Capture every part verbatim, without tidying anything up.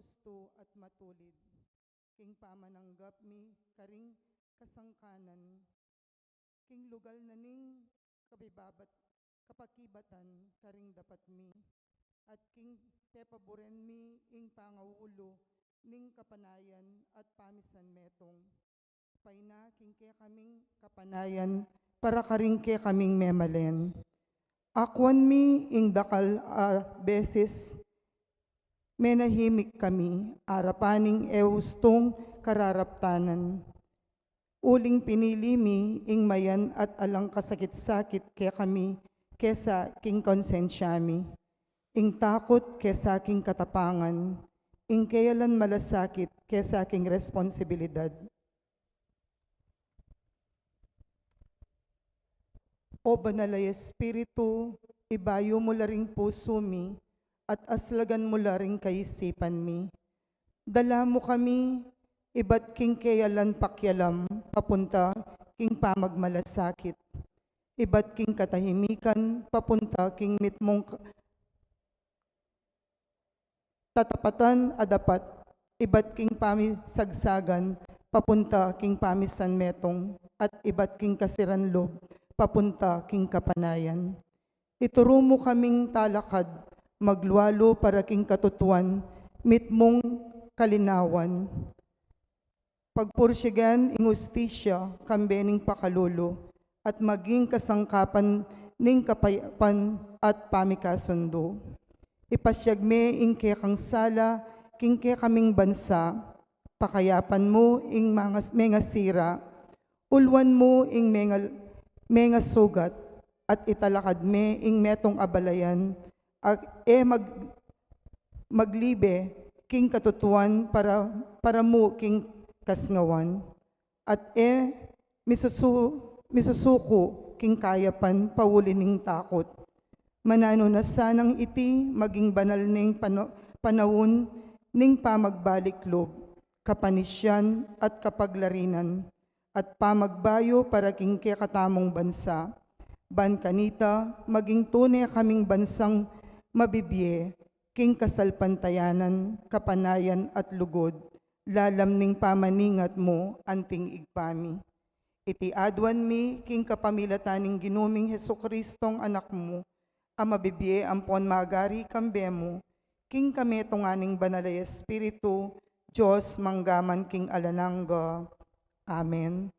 hustu at matulid, king pamananggap mi karing kasangkanan, king lugal na ning kabibabat, kapakibatan karing dapat mi, at king pepaburen mi ing pangaulu ning kapanayan at pamisan metung. Pay na king kekaming kapanayan para karing kekaming memalen. Akuan mi ing dakal a beses menahimik kami, arapan ning e ustung kararaptanan. Uling pinili mi ing mayan at alang kasakit-sakit kekami kesa king konsensya mi, ing takut kesa king katapangan, ing keyalan malasakit kesa king responsibilidad. O Banal a Espiritu, ibayu mu la ring pusu mi, at aslagan mu la ring kaisipan mi. Dala mu kami, ibat king keyalan pakialam, papunta king pamagmalasakit. Ibat king katahimikan, papunta king mitmung ka-, tatapatan a dapat, ibat king pamisagsagan, papunta king pamisan metung, at ibat king kasiran lub, papunta king kapanayan. Ituru mu kaming talakad, maglualu para king katutuan, mitmung kalinawan. Pagpursigan ing hustisya, kambe ning pakalulu, at maging kasangkapan ning kapayapan at pamikasundu. Ipasyag me ing kekang sala king kekaming bansa, pakayapan mu ing mangas-, mengasira, ulwan mu ing mengal-, mengasugat, at italakad me ing metung a balayan, at e mag-, maglibe king katutuan para, para mu king kasngawan, at e misusu-, misusuku king kayapan pauli ning takut. Mananu na sanang iti maging banal ning pano-, panaun ning pamagbalik lub, kapanisian at kapaglarinan, at pamagbayu para king kekatamung bansa. Ban kanita, maging tune kaming bansang mabibie, king kasalpantayanan, kapanayan at lugud, lalam ning pamaningat mu, anting Ibpa mi. Iti aduan mi, king kapamilatan ning Ginu ming Jesucristong Anak mu, a mabibie ampon magari kambe mu, king kametungan ning Banal a Espiritu, Dios, mangga man king alang angga. Amen.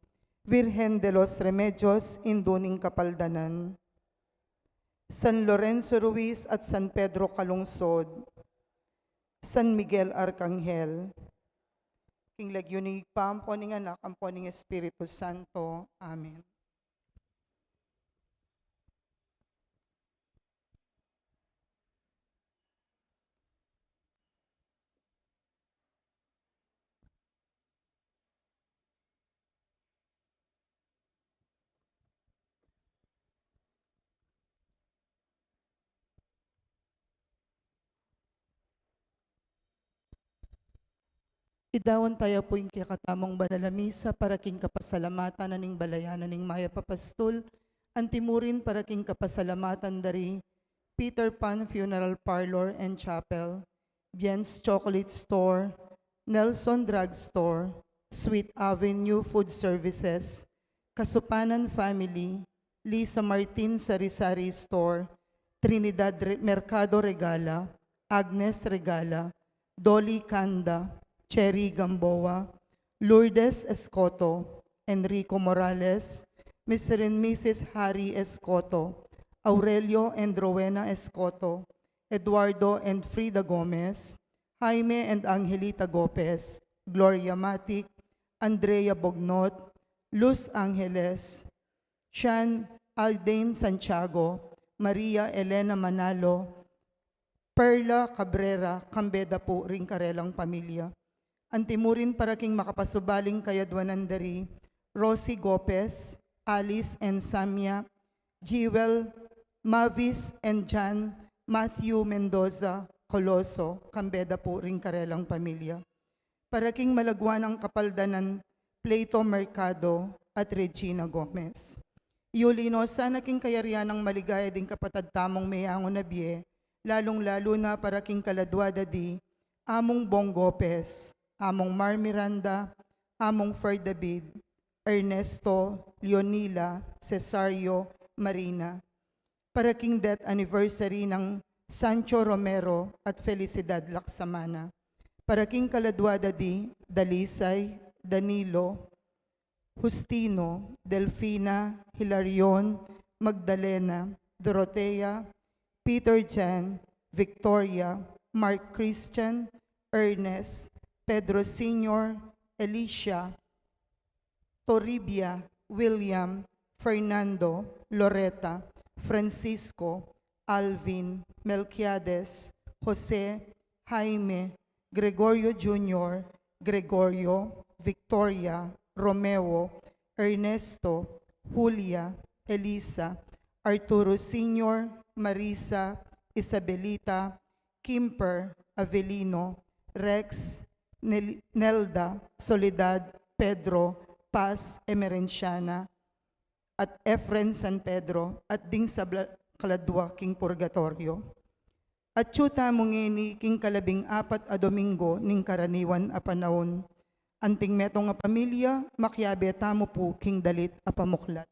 Virgen de los Remedios, Indu ning Kapaldanan. San Lorenzo Ruiz at San Pedro Calungsod, San Miguel Arcangel. King lagyu ning Ibpa, ampo ning Anak, ampo ning Espiritu Santo. Amen. Idaun taya pu ing kekatamung banal a misa para king kapasalamatan na ning balayan na ning Mayap a Pastul, antimurin para king kapasalamatan da ri Peter Pan Funeral Parlor and Chapel, Bien's Chocolate Store, Nelson Drug Store, Sweet Avenue Food Services, Kasupanan Family, Lisa Martin Sari-Sari Store, Trinidad Re-, Mercado Regala, Agnes Regala, Dolly Canda, Cherry Gamboa, Lourdes Escoto, Enrico Morales, Mister and Missus Harry Escoto, Aurelio and Rowena Escoto, Eduardo and Frida Gomez, Jaime and Angelita Gopez, Gloria Matic, Andrea Bognot, Luz Angeles, Shan Alden Santiago, Maria Elena Manalo, Perla Cabrera, kambe da pu ring karelang pamilya. Antimurin para king makapasubaling kayadwanan da ri Rosie Gopez, Alice and Samia, Jewel, Mavis and John, Matthew Mendoza, Coloso, kambe da pu ring karelang pamilya. Para king malagwa nang kapaldanan, Plato Mercado at Regina Gomez. Iuli no sana king kayarian nang maligaya ding kapatad tamung meyangu na bie, lalung-lalu na para king kaladwa da di Among Bong Gopez, Among Mar Miranda, Among Fer David, Ernesto, Leonila, Cesario, Marina. Para king death anniversary nang Sancho Romero at Felicidad Laksamana. Para king kaladua da di Dalisay, Danilo, Justino, Delfina, Hilarion, Magdalena, Dorotea, Peter Jan, Victoria, Mark Christian, Ernest, Pedro Senior, Alicia, Toribia, William, Fernando, Loretta, Francisco, Alvin, Melquiades, Jose, Jaime, Gregorio Junior, Gregorio, Victoria, Romeo, Ernesto, Julia, Elisa, Arturo Senior, Marisa, Isabelita, Kimper, Avelino, Rex, Nel-, Nelda, Soledad, Pedro, Paz, Emerenciana, at Efren San Pedro, at ding sabla kaladua king purgatorio. Atyu tamu ngeni king kalabing apat a Domingo ning karaniwan a panaun. Anting metung a pamilya, makiabe tamu pu king dalit a pamuklat.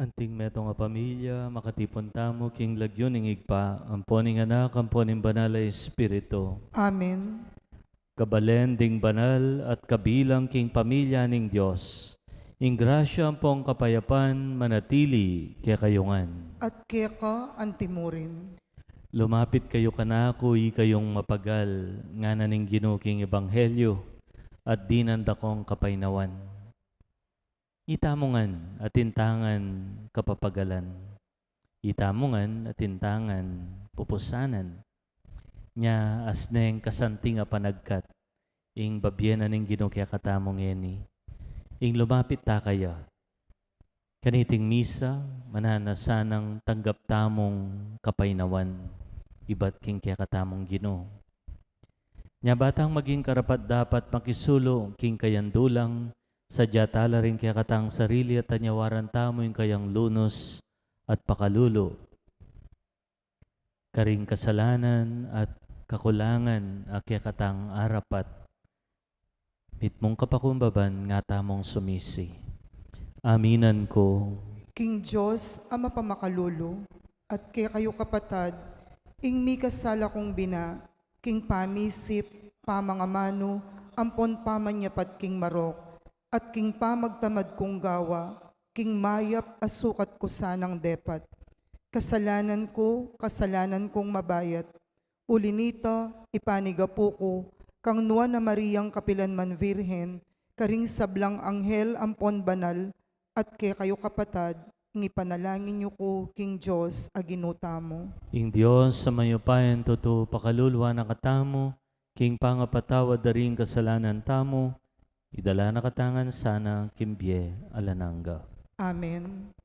Anting metung a pamilya, makatipun tamu king lagyu ning Ibpa, ampo ning Anak, ampo ning Banal a Espiritu. Amen. Kabalen ding banal at kabilang king pamilya ning Dios. Ing grasya ampong kapayapan manatili kekayu ngan. At keka antimurin. Lumapit kayu kanaku, ikayung mapagal, ngana ning Ginu king Ebanghelyo, at dinan da kong kapaynawan. Itamu ngan atin tangan kapapagalan. Itamu ngan atin tangan pupusanan. Nya asneng kasanting a panagkat ing babie na ning Ginu kekatamu ngeni. Ing lumapit ta kaya kaniting misa, mananu na sanang tanggap tamung kapaynawan ibat king kekatamung Ginu. Nya ba tang maging karapat-dapat makisulu king kayang dulang, sadya tala ring kekatang sarili at anyawaran tamu ing kayang lunus at pakalulu karing kasalanan at kakulangan a kekatang arapat. Mitmung kapakumbaban nga tamung sumisi. Aminan ku king Dios a mapamakalulu, at kekayu kapatad, ing mikasala kung bina, king pamisip, pamangamanu, ampon pamanyapat king marok, at king pamagtamad kung gawa, king mayap a sukat ku sanang depat. Kasalanan ku, kasalanan kung mabayat. Uli nita, ipanigapu ku kang Nuan a Mariang kapilan man Virgen, karing sablang anghel ampon banal, at kekayu kapatad, ing ipanalangin yu ku king Dios a Ginu tamu. Ing Dios a mayupayang tutu pakaluluan na katamu, king pangapatawad da ring kasalanan tamu, idala na katamu ngan sana king bie alang angga. Amen.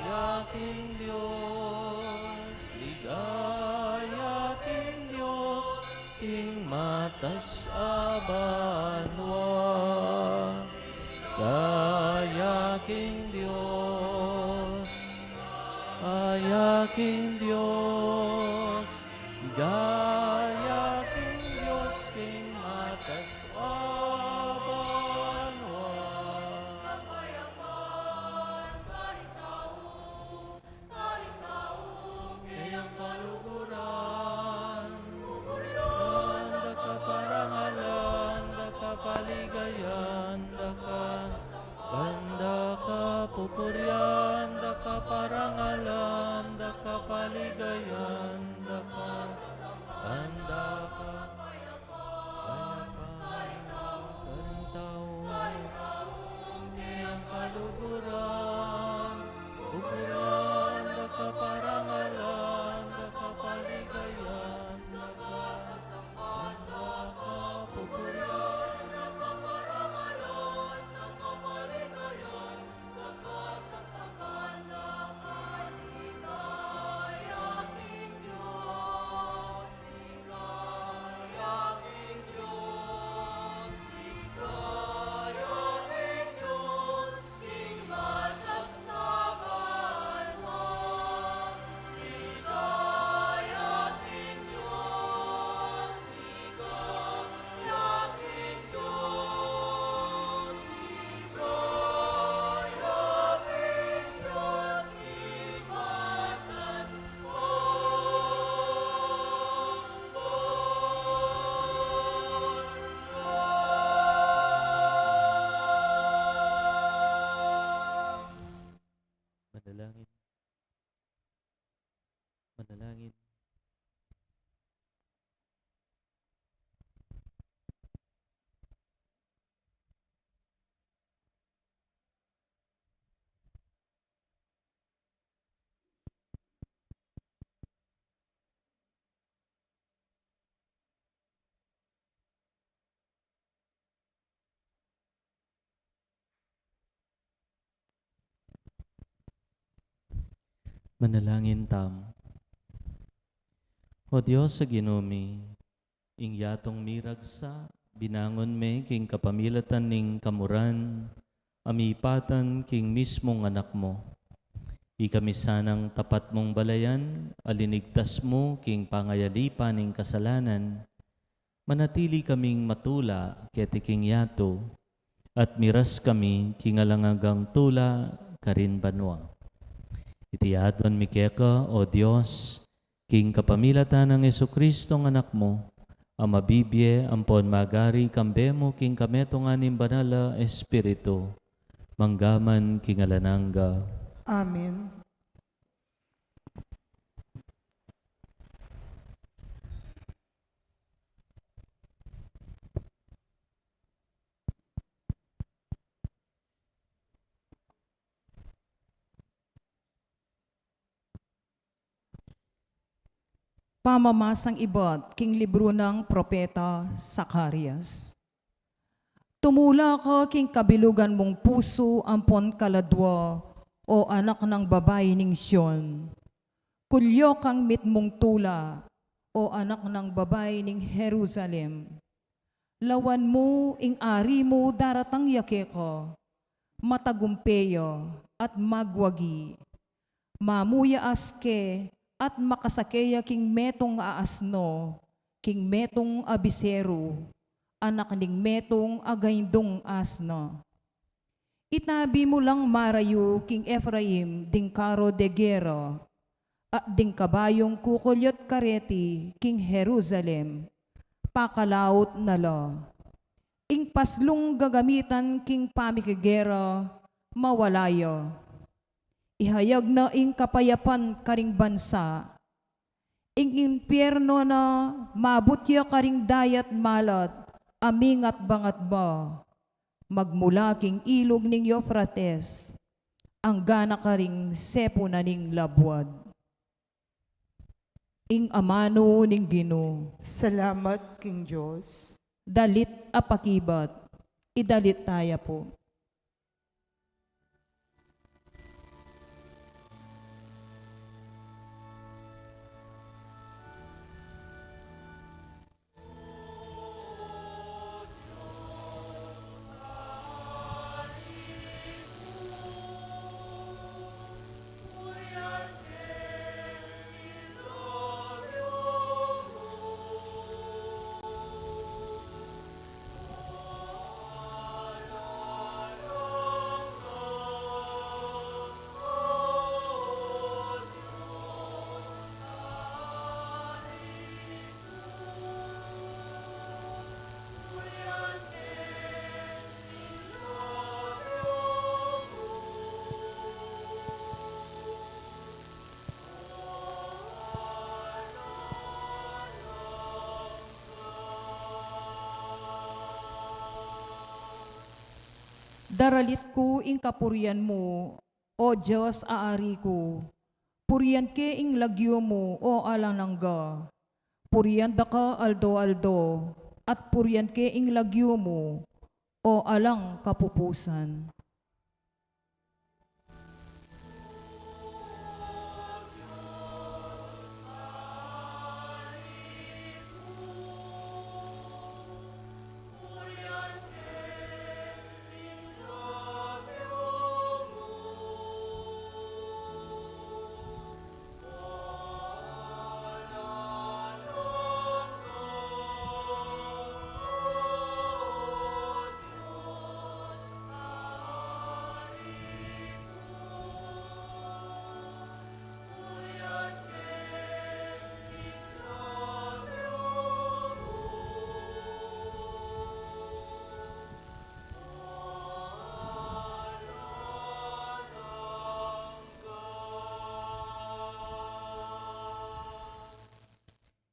Ligaya king Dios, ligaya king Dios, king matas a banua. Ligaya king Dios, ligaya king Dios, ligaya king Dios, king matas a banua. Kapayapaan karing tau, karing tau keyang kaluguran. Pupurian da ka, parangalan da ka, paligayan da ka, ban da ka, pupurian da ka, parangalan da ka, paligayan da ka, ban da ka. Karing tau, karing tau keyang kaluguran, pupurian da ka, parangalan da ka, paligayan da ka, sasamban da ka, pupurian da ka, parangalan da ka, paligayan da ka, sasamban da ka. Manalangin tamu. O Dios a Ginu mi, ing yatung miragsa, binangun me king kapamilatan ning kamuran, a mipatan king mismung Anak mu. Ikami sanang tapat mung balayan, a linigtas mu king pangayalipan ning kasalanan, manatili kaming matula keti king yatu, at miras kami king alang anggang tula karin banua. Iti aduan mi keka, O Dios, king kapamilatan nang Jesucristo a Anak mu, a mabibie ampon magari kambe mu king kametungan ning Banal a Espiritu, mangga man king alang angga. Amen. Pamamasang ibat king libru nang propeta Zacarias. Tumula ka king kabilugan mung pusu ampon kaladua, O anak nang babai ning Sion. Kulyo kang mitmung tula, O anak nang babai ning Jerusalem. Lawan mu, ing ari mu daratang ya keka, matagumpe ya at magwagi. Mamuyaas ke at makasake ya king metung a asno, king metung a biseru, anak ning metung a gaindung asna. Itabi mu lang marayu king Efraim ding karo de gera, at ding kabayung kukulyat kareti king Jerusalem, pakalaut na la. Ing paslung gagamitan king pamikigera, mawala ya. Ihayag na ing kapayapan karing bansa. Ing impierno na mabut ya karing dayat malat a mingatba-ngatba, magmula king ilug ning Eufrates, anggana karing sepunan ning labuad. Ing amanu ning Ginu. Salamat king Dios. Dalit a pakibat, idalit taya pu. Daralit ku ing kapurian mu, O Dios a Ari ku, purian ke ing lagyu mu, o alang angga. Purian da ka aldo-aldo, at purian ke ing lagyu mu, o alang kapupusan.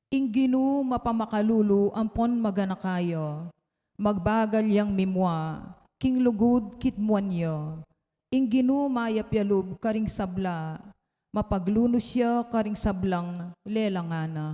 Ing Ginu mapamakalulu ampon maganaka ya, magbagal yang mimua, king lugud kitmuan ya. Ing Ginu mayap ya lub karing sabla, mapaglunus ya karing sablang lelangan na.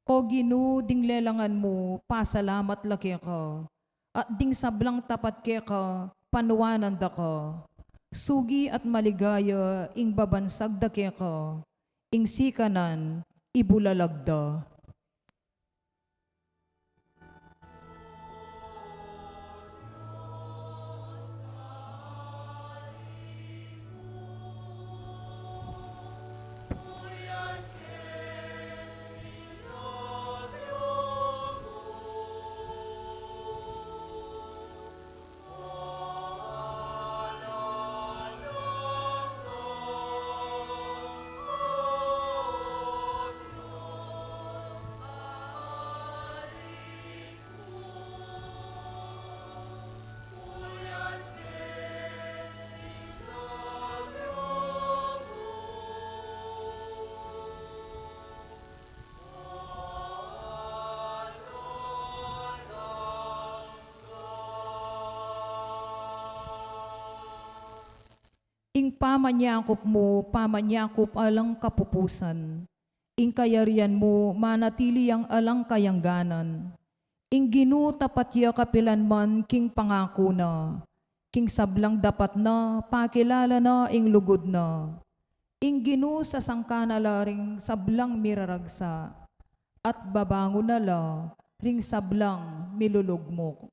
O Ginu, ding lelangan mu, pasalamat la keka, at ding sablang tapat keka, panuanan da ka. Sugi at maligaya ing babansag da keka, ing sikanan ibulalag da. Ing pamaniakup mu, pamaniakup alang kapupusan. Ing kayarian mu, manatili yang alang kayangganan. Ing Ginu tapat ya kapilan man king pangaku na. King sablang dapat na, pakilala na ing lugud na. Ing Ginu sasangkan na la ring sablang miraragsa, at babangun na la ring sablang milulugmok.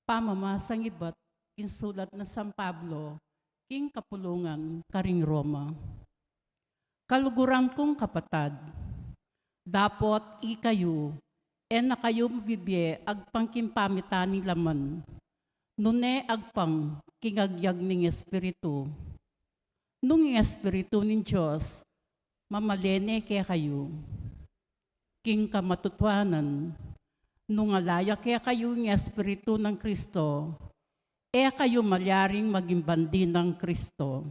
Pamamasang ibat king sulat nang San Pablo king kapulungan karing Roma. Kaluguran kung kapatad, dapot ikayu, e na kayu mabibie agpang king pamitan ning laman, nune agpang king agyag ning Espiritu. Nung ing Espiritu ning Dios mamale ne kekayu, king kamatutuanan, nung ala ya kekayu ing Espiritu nang Kristo, e kayu malyaring maging bandi nang Kristo.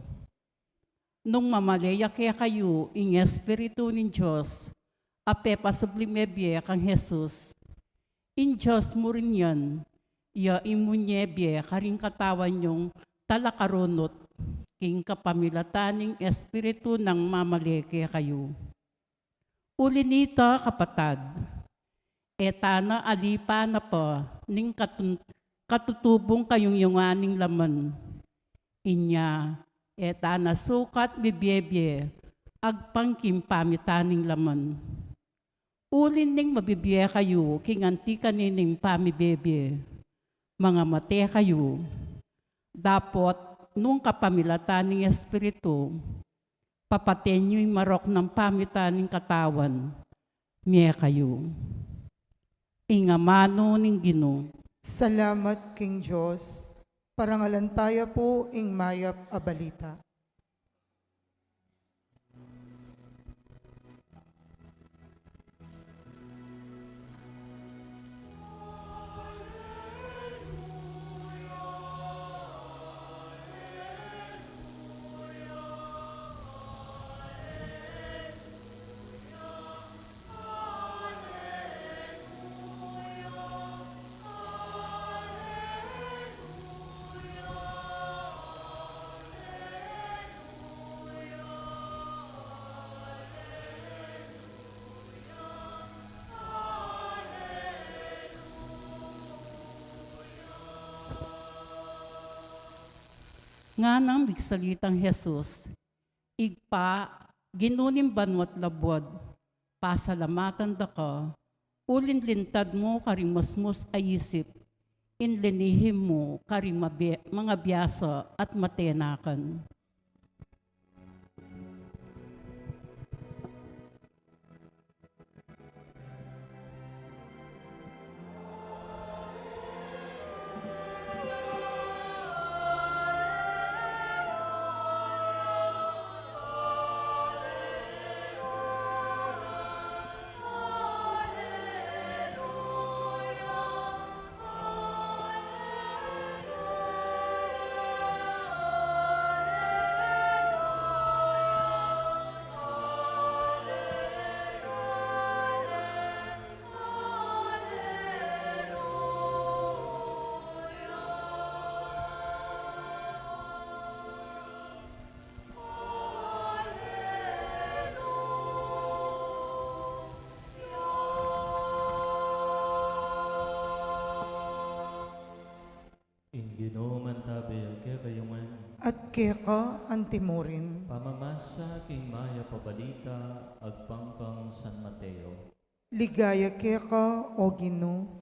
Nung mamale ya kekayu ing Espiritu ning Dios, a pepasubling mebie kang Jesus, ing Dios mu rin yan, ya ing munye bie karing katawan yung talakarunut, king kapamilatan ning Espiritu nang mamale kekayu. Uli nita, kapatad, e tana alipan na pa ning katun-, katutubung kayungyungan ning laman. Inya, e tana sukat mibie-bie agpang king pamitan ning laman. Uli ning mabibie kayu king anti kanining pamibie-bie, mangamate kayu. Dapot nung kapamilatan ning Espiritu, papaten yu ing marok nang pamitan ning katawan, mie kayu. Ing amanu ning Ginu. Salamat king Dios. Parangalan taya pu ing mayap a balita. Nganang migsalitang Jesus, Ibpa, Ginu ning banua't labuad, pasalamatan da ka, uling lintad mu karing musmus a isip, ing linihim mu karing mabi-, mangabiasa at matenakan. Ing Ginu mantabe ya kekayu ngan. At keka antimurin. Pamamasa king mayap a balita agpang kang San Mateo. Ligaya keka, O Ginu.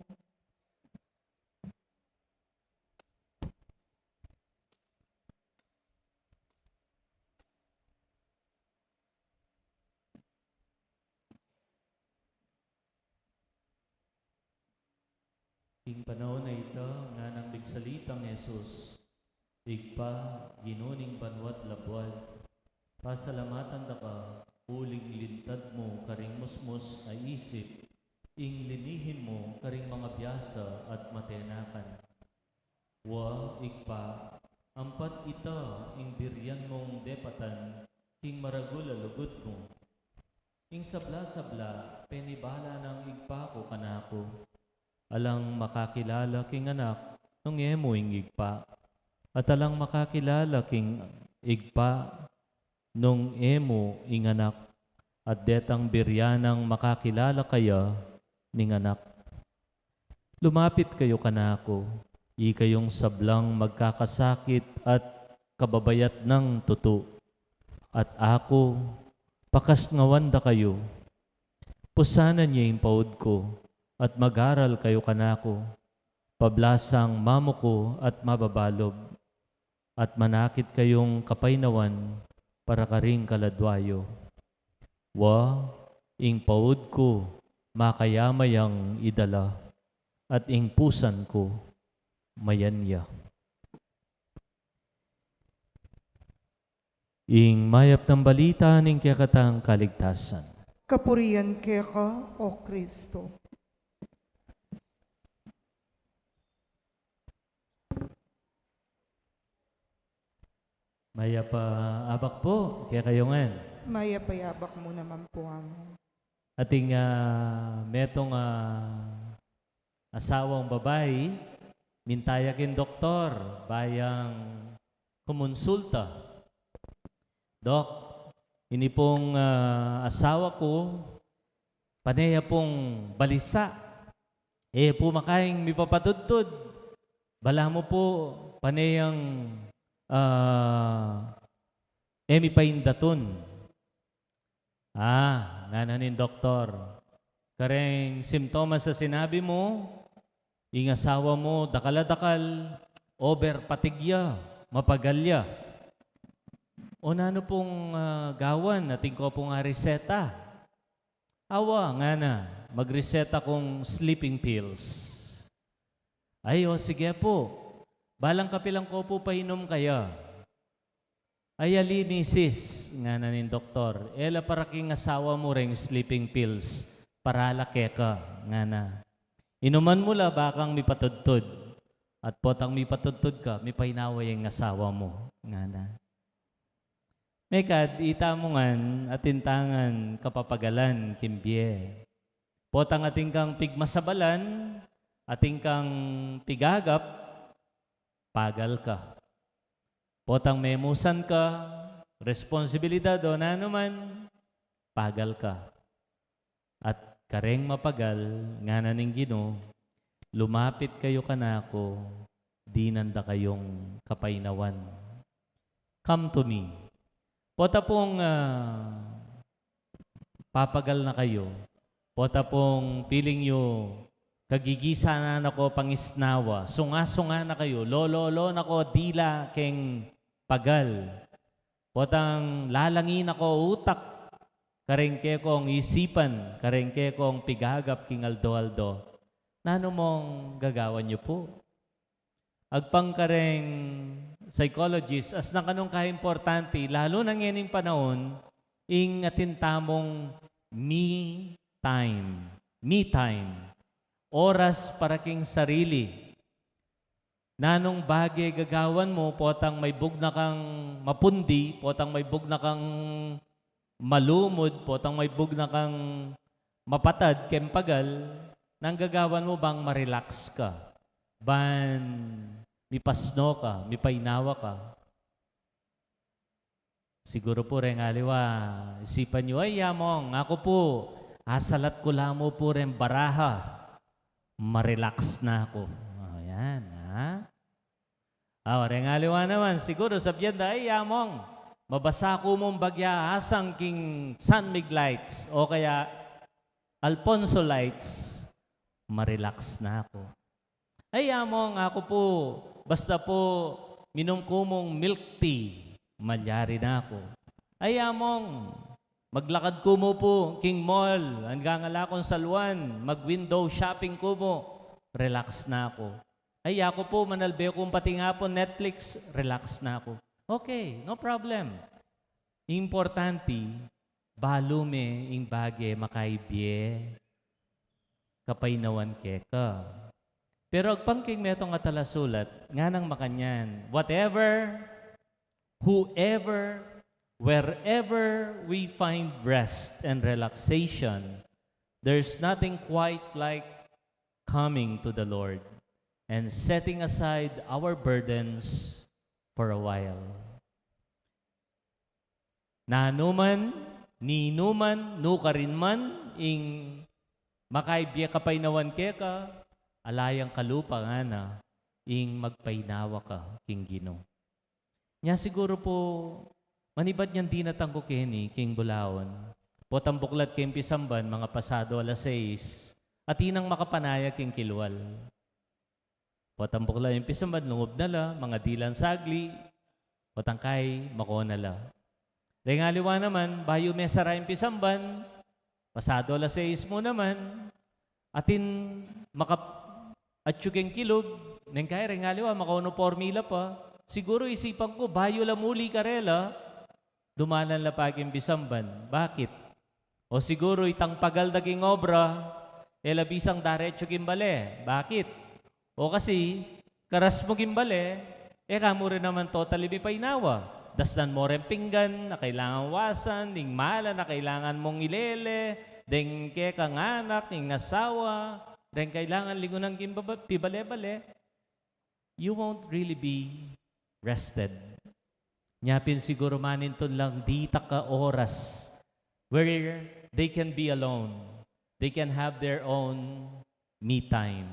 King panaun a ita, nganang migsalitang Jesus, Ibpa, Ginu ning banua't labuad, pasalamatan da ka, uling lintad mu karing musmus a isip, ing linihim mu karing mangabiasa at matenakan. Wa, Ibpa, ampat ita ing birian mung depatan king maragul a lugud mu. Ing sabla-sabla, penibala nang Ibpa ku kanaku, alang makakilala king Anak nung e mu ing Ibpa, at alang makakilala king Ibpa nung e mu ing Anak, at detang birian nang makakilala kaya ning Anak. Lumapit kayu kanaku, ikayung sablang magkakasakit at kababayat nang tutu, at aku pakasngawan da kayu. Pusanan ye ing paud ku, at mag-aral kayu kanaku, pablasang mamuku at mababalub, at manakit kayung kapaynawan para karing kaladwa yu. Wa, ing paud ku makayama yang idala, at ing pusan ku mayanyag. Ing mayap nang balita ning kekatang kaligtasan. Kapurian keka, O Kristo. Mayap a abak pu kekayu ngan. Mayap a abak mu naman pu, Among. Ating, ah, metung, ah, asawang babai, minta ya king doktor, ba yang kumonsulta. Dok, ini pung, ah, asawa ku, pane ya pung balisa. E pu makaing mipapatudtud. Balamu pu, pane yang, ah, e mipaindatun. Ah, ngana ning doktor, kareng simptomas a sinabi mu, ing asawa mu dakal a dakal, over fatigue ya, mapagal ya. O nanu pung, ah, gawan, atin ko pung areseta? Awa, ngana, magreseta kung sleeping pills. Ay, o, sige pu. Balang kapilan ko pu painum kaya? Ay, ali, misis, ngana ning doktor, e la para king asawa mu reng sleeping pills, para la keka, ngana. Inuman mu la bakang mipatudtud. At potang mipatudtud ka, mipainawa ya ing asawa mu, ngana. Mekad, ita mu ngan, atin tangan kapapagalan king bie. Potang atin kang pigmasabalan, atin kang pigagap, pagal ka. Potang memusan ka, responsibilidad o nanu man, pagal ka. At kareng mapagal, ngana ning Ginu, lumapit kayu kanaku, dinan da kayung kapainawan. "Come to me." Pota pung, ah, papagal na kayu. Pota pung piling yu, kagigisa na nako pangisnawa, sunga-sunga na kayu, lololo na ko dila keng pagal. Potang lalangi na ko utak, kareng kekong isipan, kareng kekong pigagap king aldo-aldo. Nanu mong gagawan yu pu? Agpang kareng psychologist, asna kanung kaimportante, lalu na ngening panaun, ing atin tamung me time. Me time. Oras para king sarili. Nanung bage gagawan mu, potang maibug na kang mapundi, potang maibug na kang malumud, potang maibug na kang mapatad keng pagal, nanu gagawan mu bang ma-relax ka? Ban mipasno ka, mipainawa ka? Siguru pu reng aliwa, isipan yu, "Ay, Among, aku pu, asalat ku la mu pu reng baraha, ma-relax na ku." O, yan, ha? O, reng aliwa naman, siguru sabian da, "Ay, Among, mabasa ku mung bagya asang king San Mig Lights, o kaya Alfonso Lights, ma-relax na ku." "Ay, Among, aku pu, basta pu minum ku mung milk tea, malyari na ku." "Ay, Among, maglakad ku mu pu king mall, anggang ala kung saluan, mag-window shopping ku mu, relax na ku." "Ay, aku pu, manalbe kung patingapun Netflix, relax na ku." Okay, no problem. Importante, balu me ing bage makaibie kapainawan keka. Pero agpang king metung a talasulat, nganang makanyan, whatever, whoever, wherever we find rest and relaxation, there's nothing quite like coming to the Lord and setting aside our burdens for a while. Nanu man, ninu man, nukarin man, ing makaibie kapainawan keka, ala yang kalupa ngana, ing magpainawa ka king Ginu. Nya siguru pu, manibat nyang dinatang ku keni king bulawan, potang buklat keng pisamban, mga pasado alas sais, atin nang makapanaya king kilwal. Potang buklat ing pisamban, lungub na la, mga dilang sagli, potang kai, mako na la. Reng aliwa naman, bayu mesara ing pisamban, pasado alas sais mu naman, atin makap-, atyu keng kilub, neng kai reng aliwa, makaunipormi la pa. Siguru isipan ku, bayu la muli karela, dumalan la pa king pisamban. Bakit? O siguru itang pagal da king obra, e la bisang daretsu king bale. Bakit? O kasi, karas mu king bale, e ka mu rin naman totally mipainawa. Dasnan mu reng pinggan a kailangan wasan, ing mala a kailangan mung ilele, deng kekang anak, ing asawa, deng kailangan lingunan king baba-, pibale-bale. You won't really be rested. Nya pin siguru manintun lang ditak a oras where they can be alone. They can have their own me time.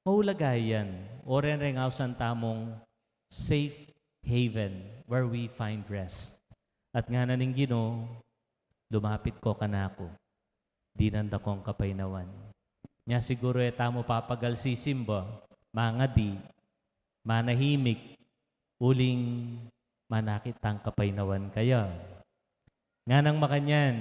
Maulaga yan. O ren reng ausan tamung safe haven where we find rest. At ngana ning Ginu, "Lumapit ko kanaku, dinan da kong kapainawan." Nya siguru e tamu papagal sisimba, mangadi, manahimik, uling manakit tang kapainawan kaya. Nganang makanyan,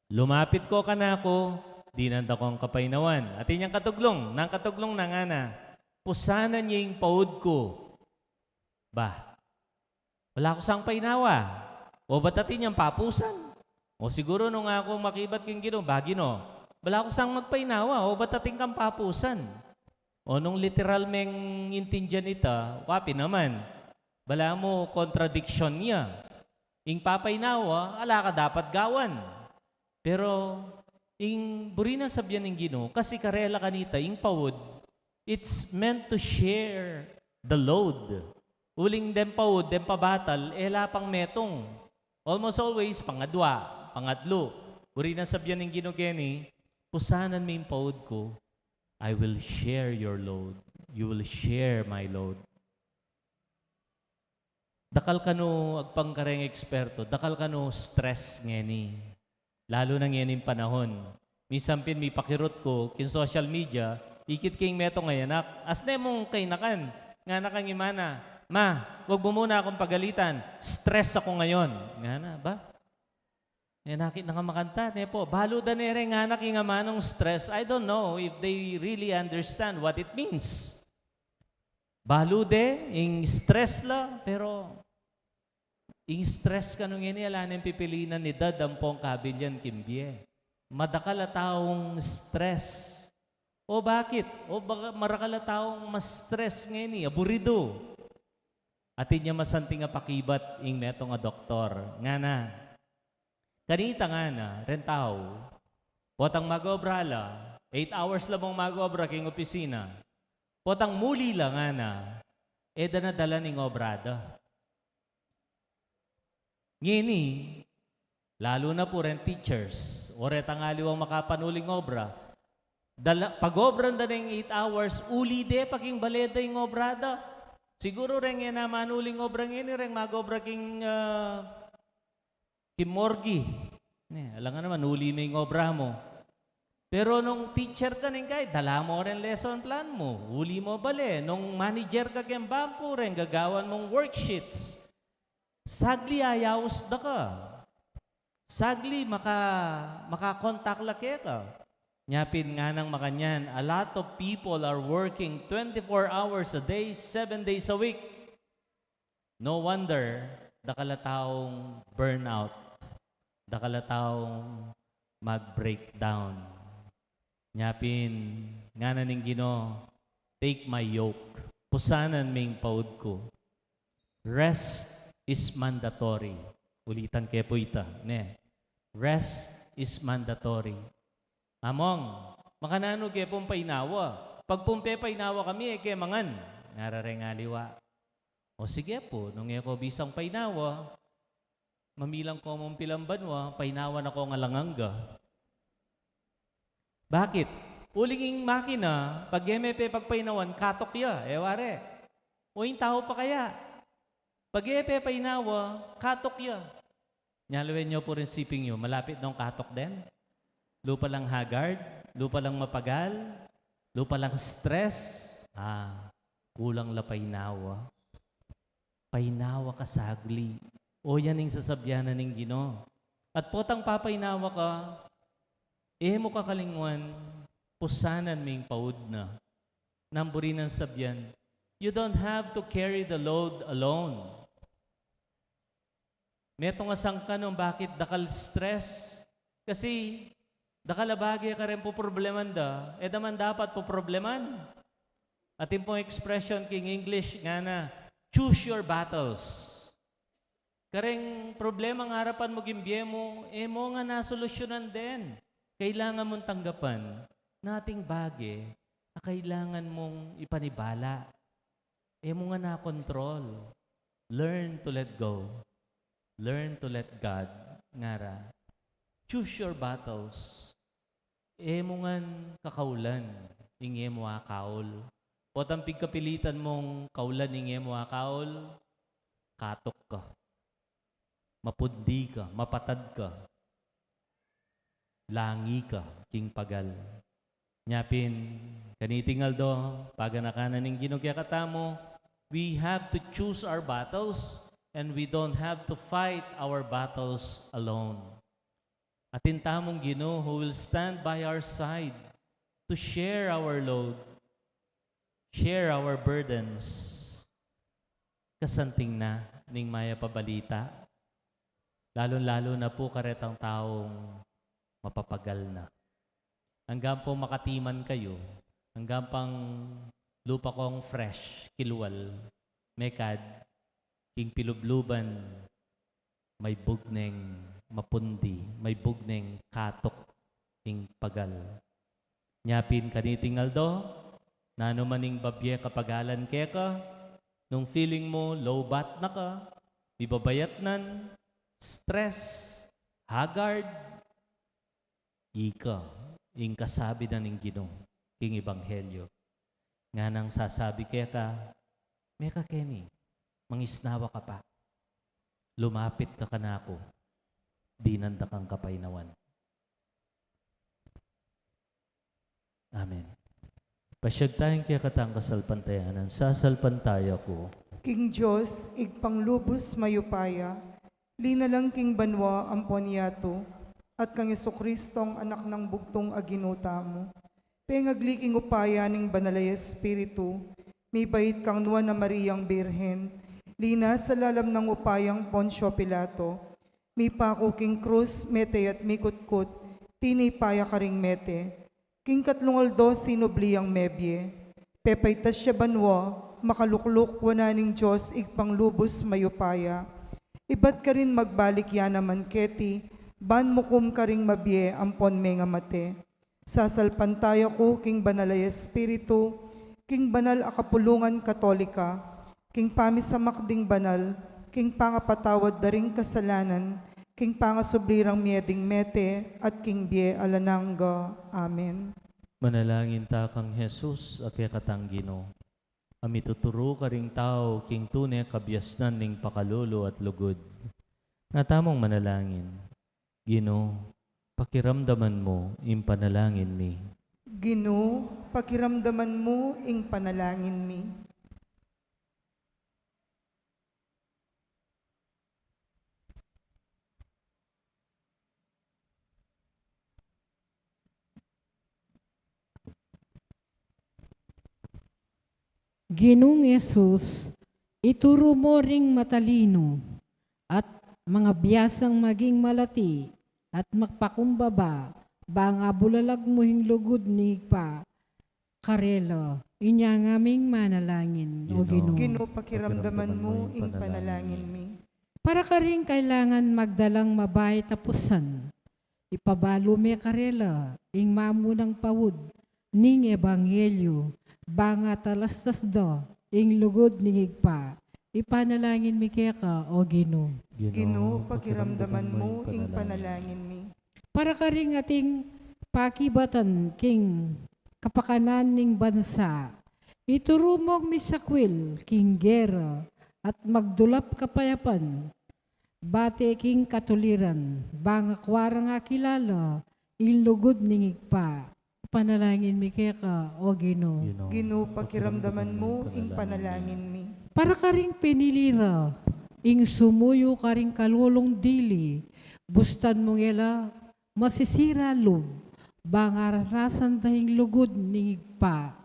"Lumapit ko kanaku, dinan da kong kapainawan." Atin yang katuglung, nang katuglung na ngana, "Pusanan ye ing paud ku." Bah, bala ku sang painawa. O ba't atin yang papusan? O siguru nung aku makibat king Ginu, "Ba, Ginu, bala ku sang magpainawa, o ba't atin kang papusan?" O nung literal meng intindian ita, wa pin naman. Bala mu kontradiksyon ya. Ing papainawa, ala ka dapat gawan. Pero ing buri nang sabian ning Ginu, kasi karela kanita, ing paud, it's meant to share the load. Uling deng paud, deng pabatal, e la pang metung. Almost always, pangadwa, pangatlu. Buri nang sabian ning Ginu keni, "Pusanan me ing paud ku, I will share your load. You will share my load." Dakal kanu, agpang kareng eksperto, dakal kanu stress ngeni. Lalu na ngening panahon. Minsan pin mipakirut ku king social media, ikit king metung a anak, asne mung kainakan, ngana kang imana, "Ma, wag mo muna akong pagalitan, stress ako ngayon." Ngana, ba? E, nakit na ka makanta, ne pu? Balu da ne reng anak ing amanung stress. I don't know if they really understand what it means. Balu de ing stress la, pero ing stress kanu ngeni, ala neng pipilinan, edad ampong kabilyan king bie. Madakal a taung stress. O bakit? O baka marakal a taung ma-stress ngeni, aburidu? Atin ya masanting a pakibat ing metung a doktor. Ngana, kanita ngana, reng tau, potang mag-obra la, eight hours la mung mag-obra king opisina. Potang muli la ngana, e da na dalan ing obra da. Ngeni, lalu na pu reng teachers, o retang aliwang makapanuling obra, dala, pag-obran da neng eight hours, uli de pa king bale da ing obra da. Siguru reng e na manuling obra ngeni, reng mag-obra king, ah, king morgue. Ne, alangan naman, uli me ing obra mu. Pero nung teacher ka, neng kai, dala mo reng lesson plan mu, uli mo bale. Nung manager ka king bangku, reng gagawan mung worksheets. Sagli ayaus da ka. Sagli maka-, maka-contact la keka. Nya pin nganang makanyan, a lot of people are working twenty-four hours a day, seven days a week. No wonder, dakal a taung burnout. Dakal a taung mag-breakdown. Nya pin, ngana ning Ginu, "Take my yoke. Pusanan me ing paud ku." Rest is mandatory. Ulitan ke pu ita, ne? Rest is mandatory. Among, makananu ke pung painawa? Pag pung pepainawa kami, e ke mangan, ngara reng aliwa. O sige pu, nung e ko bisang painawa, mamilang ko mung pilan banua, painawa na kong alang angga. Bakit? Uling ing makina, pag e me pe pagpainawan, katok ya, e wari? O ing tau pa kaya? Pag e pe painawa, katok ya. Nyaluan yu pu ring siping yu, malapit nong katok den? Lupa lang haggard, lupa lang mapagal, lupa lang stress. Ah, kulang la painawa. Painawa ka sagli. O yan ing sasabian na ning Ginu. At potang papainawa ka, e mu kakalingwan, pusanan me ing paud na. Nang buri nang sabian, you don't have to carry the load alone. Metung a sangkan nung bakit dakal stress. Kasi dakal a bage kareng poprobleman da, e da man dapat poprobleman. Atin pung expression king English, ngana, "Choose your battles." Kareng problemang arapan mu king bie mu, e mu ngan asolusyonan den. Kailangan mung tanggapan na atin bage a kailangan mung ipanibala. E mu ngan akontrol. Learn to let go. Learn to let God, ngara. Choose your battles. E mu ngan kakaulan ing e mu akaul. Potang pigkapilitan mung kaulan ing e mu akaul, katok ka. Mapundi ka, mapatad ka. Langi ka king pagal. Nya pin, kaniting aldo, paganaka na ning Ginu kekatamu, we have to choose our battles and we don't have to fight our battles alone. Atin tamung Ginu who will stand by our side to share our load, share our burdens. Kasanting na ning mayap a balita, lalung-lalu na pu karetang taung mapapagal na. Anggang pung makatiman kayu, anggang pang lupa kong fresh, kilwal, mekad, king pilubluban, maibug neng mapundi, maibug neng katok ing pagal. Nya pin kaniting aldo, nanu man ing babie kapagalan keka, nung feeling mu lowbat na ka, mibabayatnan, stress, haggard, ika ing kasabi na ning Ginu king ebanghelyo. Nganang sasabi keka, meka keni, mangisnawa ka pa. lumapit ka kanaku, dinan da kang kapaynawan. Amen. Pasiag taya king kekatang kasalpantayanan. Sasalpantaya ku king Dios, Ibpang lubus mayupaya, linalang king banua ampon yatu, at kang Jesucristong Anak nang bugtung a Ginu tamu. Pengagli king upaya ning Banal a Espiritu, mibait kang Nuan a Mariang Birhen, linasa lalam nang upayang Poncio Pilato, mipaku king krus, mete at mikutkut, tinipa ya karing mete. King katlung aldo sinubli yang mebie. Pepaitas ya banua, makalukluk wanan ning Dios Ibpang lubus mayupaya. Ibat karin magbalik ya naman keti, ban mukum karing mabie ampon mengamate. Sasalpantaya ku king Banal a Espiritu, king banal a kapulungan Katolika, king pamisamak ding banal, king pangapatawad da ring kasalanan, king pangasubli rang mie ding mete, at king bie alang angga. Amen. Manalangin ta kang Jesus a kekatang Ginu, a mituturu karing tau king tune kabiasnan ning pakalulu at lugud. Nga tamung manalangin. Ginu, pakiramdaman mu ing panalangin mi. Ginu, pakiramdaman mu ing panalangin mi. Ginung Jesus, ituru mu ring matalinu at mangabiasang maging malati at magpakumbaba, bang abulalag mu ing lugud ning Ibpa karela. Inya ngaming manalangin, O Ginu. Ginu, pakiramdaman mu ing panalangin mi. Para karing kailangan magdalang mabait a pusan, ipabalu me karela ing mamunang paud ning ebanghelyu, bang atalastas da ing lugud ning Ibpa. Ipanalangin mi keka, O Ginu. Ginu, pakiramdaman mu ing panalangin mi. Para karing ating pakibatan king kapakanan ning bansa, ituru mung misakwil king gera at magdulap kapayapan, bate king katuliran, bang akua rang akilala ing lugud ning Ibpa. Ipanalangin mi keka, O Ginu. Ginu, pakiramdaman mu ing panalangin mi. Para karing pinili ra ing sumuyu karing kalulung dili, bustan mung e la masisira lub, bang ararasan da ing lugud ning Ibpa.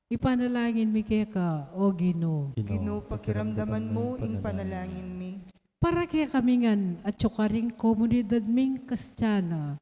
Ipanalangin mi keka, O Ginu. Ginu, pakiramdaman mu ing panalangin mi. Para kekami ngan atyu karing komunidad ming Kristiana,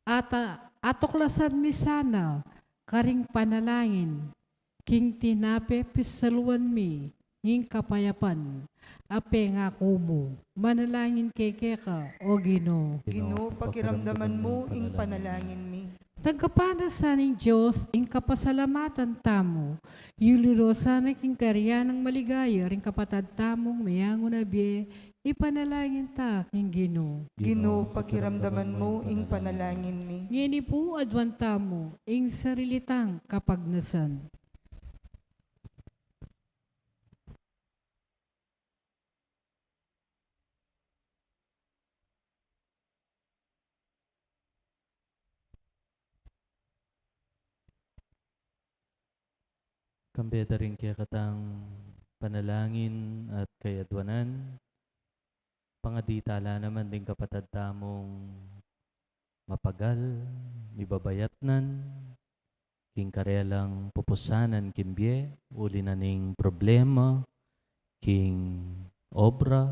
ata atuklasan mi sana karing panalangin king tinape pisaluan mi ing kapayapan a pengaku mu. Manalangin kami keka, O Ginu. Ginu, pakiramdaman mu ing panalangin mi. Tanggapan na sa ning Dios ing kapasalamatan tamu, yuli ro sana king kayarian nang maligaya ring kapatad tamung meyangu na bie. Ipanalangin ta king Ginu. Ginu, pakiramdaman mu ing panalangin mi. Ngeni pu aduan tamu ing sarili tang kapagnasan. Kambe da ring kekatang panalangin at kayaduanan, pangadi tala naman ding kapatad tamung mapagal, mibabayatnan king karelang pupusanan king bie, uli na ning problema king obra,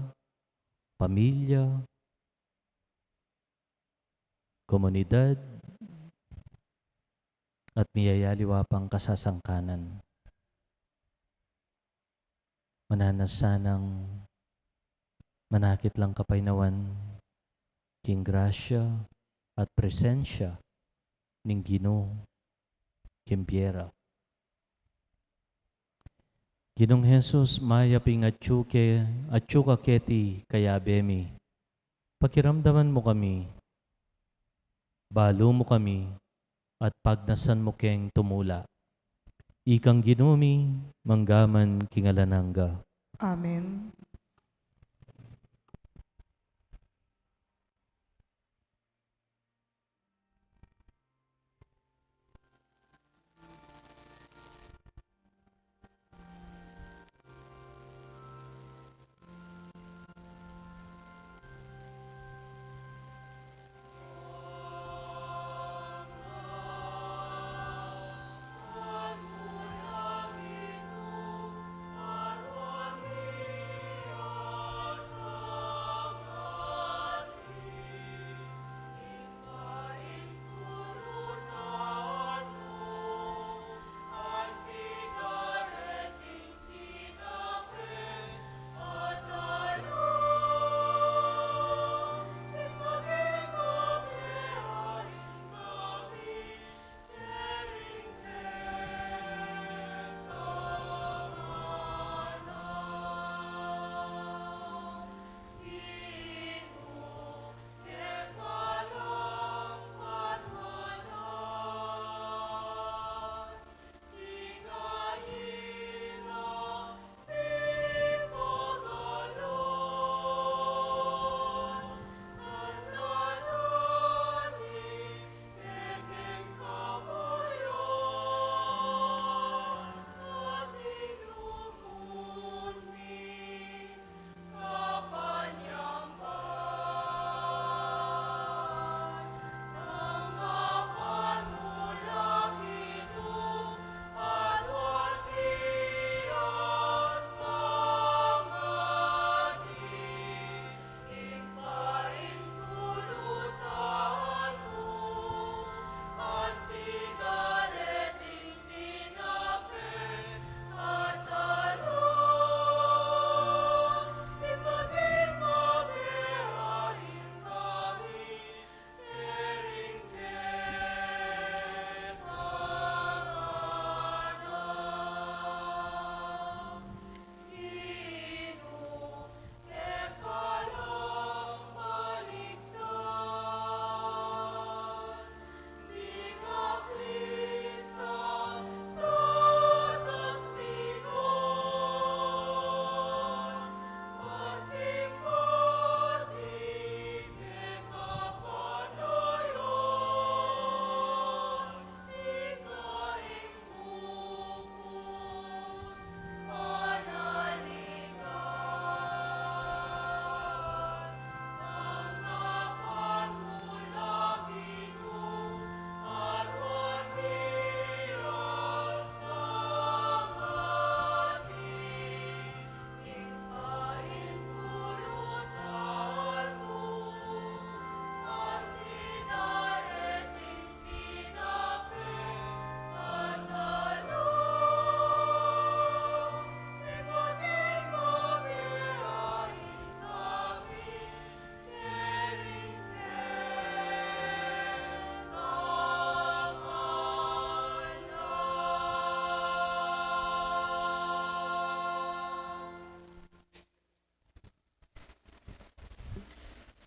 pamilya, komunidad, at miyayaliwa pang kasasangkanan. Mananu sanang manakit lang kapaynawan king grasya at presensya ning Ginu king bie ra. Ginung Jesus, mayap ing atyu ke, atyu ka keti kayabe mi. Pakiramdaman mu kami, balu mu kami, at pagnasan mu keng tumula. Ikang Ginu mi, manggaman king alang angga. Amen.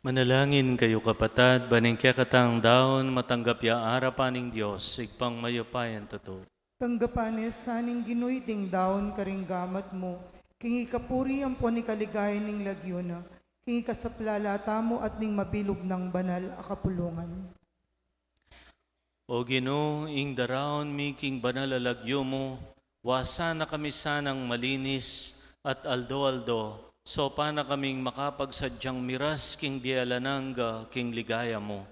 Manalangin kayu, kapatad, ban ing kekatang daun matanggap ya arapan ning Dios, Ibpang mayupayang tutu. Tanggapan na sa ning Ginu iting daun karing gamat mu, king ikapuri ampon ikaligaya ning lagyu na, king ikasaplala tamu at ning mabilug nang banal a kapulungan. O Ginu, ing daraun mi king banal a lagyu mu, wasan na kami sanang malinis, at aldo-aldo, saupan na kaming makapagsadyang miras king bie alang angga king ligaya mu.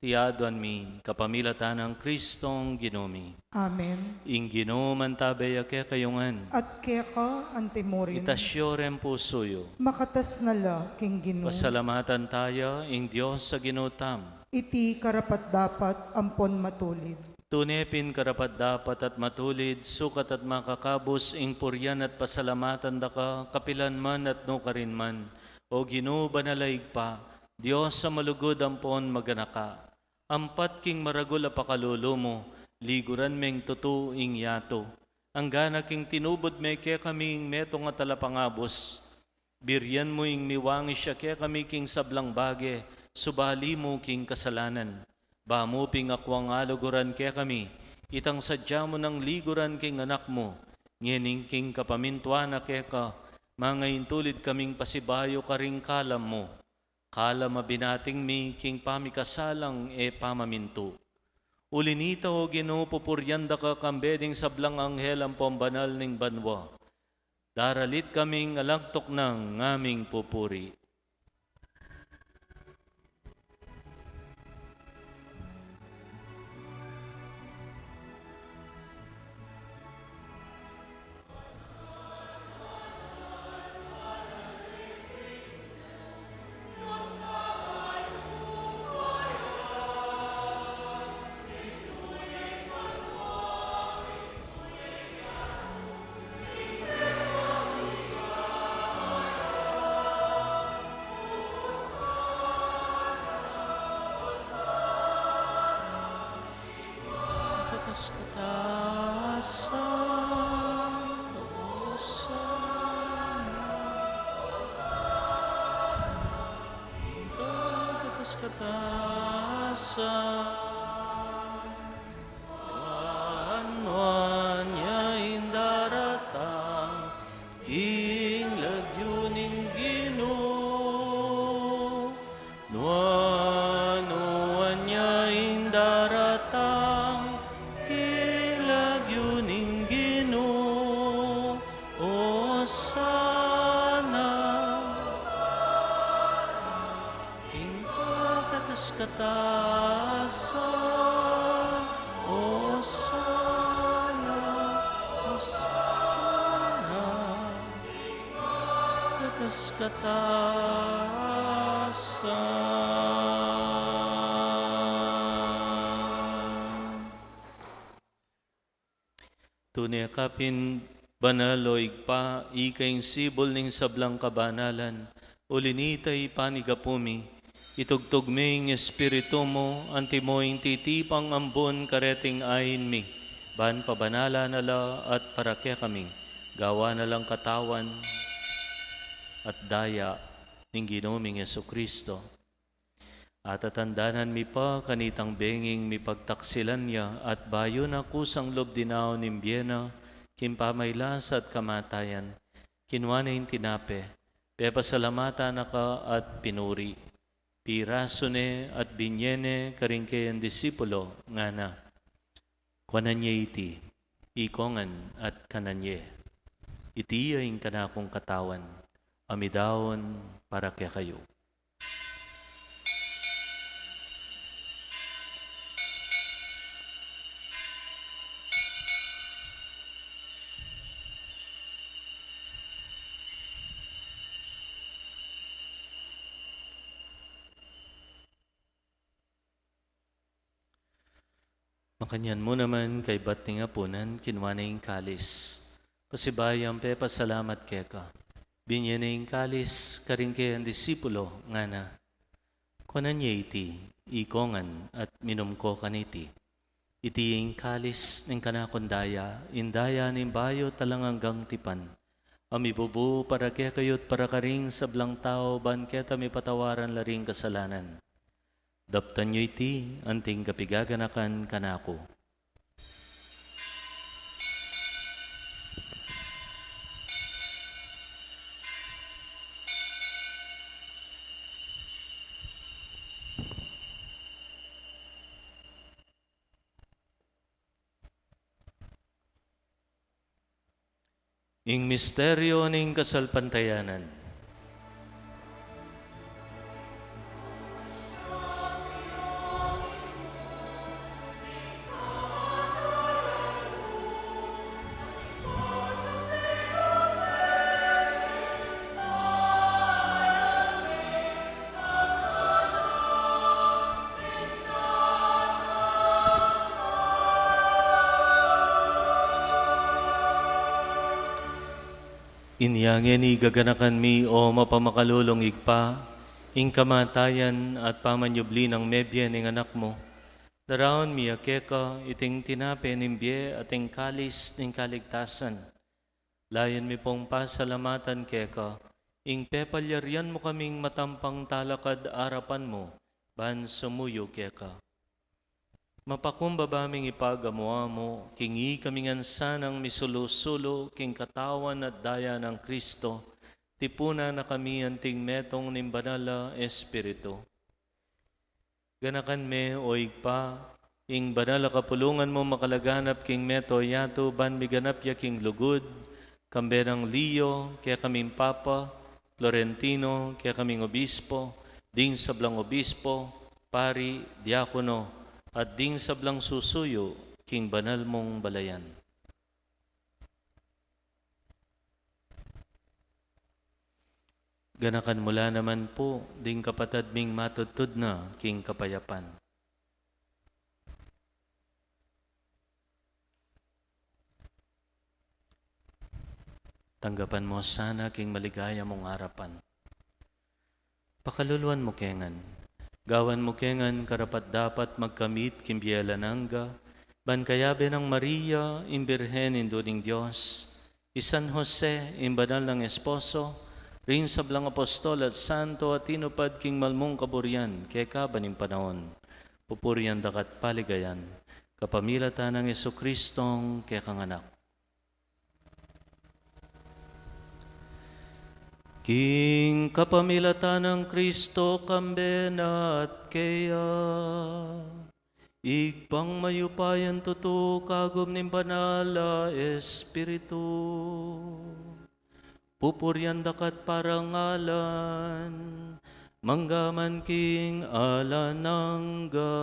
Iti aduan mi kapamilatan nang Kristong Ginu mi. Amen. Ing Ginu mantabe ya kekayu ngan. At keka antimurin. Itas yu reng pusu yu. Makatas na la king Ginu. Pasalamatan taya ing Dios a Ginu tamu. Iti karapat-dapat ampon matulid. Tune pin karapat-dapat at matulid, sukat at makakabus ing purian at pasalamatan da ka, kapilan man at nukarin man, O Ginu, banal a Ibpa, Dios a malugud ampon maganaka. Ampat king maragul a pakalulu mu, liguran meng tutu ing yatu. Anggana king tinubud me kekami ing metung a talapangabus, birian mu ing miwangis ya kekami king sablang bage, subali mu king kasalanan. Ba mu pin akwang aluguran kekami, itang sadya mu nang liguran king Anak mu, ngening king kapamintuan na keka, mangaintulid kaming pasibayu karing kalam mu. Kalam a binating mi king pamikasalang e pamamintu. Uli nita, O Ginu, pupurian da ka kambe ding sablang anghel ampon banal ning banua. Daralit kaming alang tuknang ngaming pupuri. Katas-katasan, Hosana, Hosana, katas-katasan. Nuan ya ing daratang king lagyu ning Ginu. Nuan, nuan ya ing daratang king lagyu ning Ginu. Hosana. King kakatas-katasan, Hosana, Hosana. King kakatas-katasan. Tune ka pin banal, o Ibpa, ika ing sibul ning sablang kabanalan. Uli nita, ipanigapu mi, itugtug me ing Espiritu mu, antimo ing titipang ambun kareting ain mi, ban pabanalan na la at para kekami, gawan na lang katawan at daya ning Ginu ming Jesucristo. Atatandanan mi pa kanitang benging mipagtaksilan ya, at bayu na kusang lub dinaun ing bie na king pamaylasa at kamatayan, kinua ne ing tinape, pepasalamatan na ka at pinuri, pirasu ne at binie ne karing kayang disipulo, ngana: Kuanan ye iti, ikongan at kanan ye. Iti ya ing kanakung katawan, a midaun para kekayu. Makanyan mu naman, kaybat ning apunan, kinua ne ing kalis. Pasibayu yang pepasalamat keka, binie ne ing kalis karing kayang disipulo, ngana: Kuanan ye iti, ikongan at minum ko kaniti. Iti ing kalis ning kanakung daya, ing daya ning bayu at alang anggang tipan, a mibubu para kekayu't para karing sablang tau, ban keta mipatawaran la ring kasalanan. Daptan yu iti anting kapigaganakan kanaku. Ing misteryo ning kasalpantayanan. Inya ngeni gaganakan mi, o mapamakalulung Ibpa, ing kamatayan at pamanyubli nang mebie ning Anak mu. Daraun mi ya keka iting tinape ning bie at ing kalis ning kaligtasan. Layun mi pung pasalamatan keka ing pepalyarian mu kaming matampang talakad arapan mu ban sumuyu keka. Mapakumbaba ming ipagamu-amu king ikami ngan sanang misulu-sulu king katawan at daya nang Kristo, tipunan na kami anting metung ning Banal a Espiritu. Ganakan me, o Ibpa, ing banal a kapulungan mu makalaganap king mabilug a yatu ban miganap ya king lugud, kambe nang Leo, kekaming Papa, Florentino, kekaming Obispo, ding sablang obispo, pari, diakono, at ding sablang susuyu king banal mung balayan. Ganakan mu la naman pu ding kapatad ming matudtud na king kapayapan. Tanggapan mu sana king maligaya mung arapan. Pakaluluan mu ke ngan. Gawan mu ke ngan karapat-dapat magkamit king bie alang angga, ban kayabe nang Maria, ing Birhen Indu ning Dios, i San Jose, ing banal nang esposo, ring sablang apostol at santo a tinupad king malmung kaburian keka ban ing panaun. Pupurian da ka at paligayan, kapamilatan nang Jesucristong kekang Anak. King kapamilatan nang Kristo, kambe na at keya, Ibpang mayupayang tutu, kagum ning Banal a Espiritu, pupurian da ka at parangalan, mangga man king alang angga.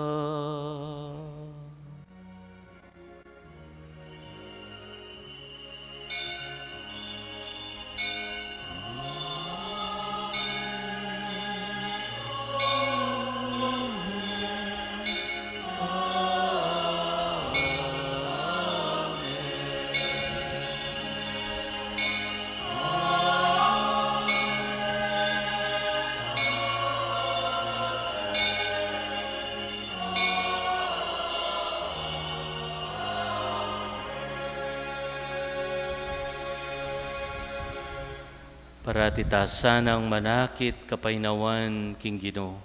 Parati ta sanang manakit kapaynawan king Ginu.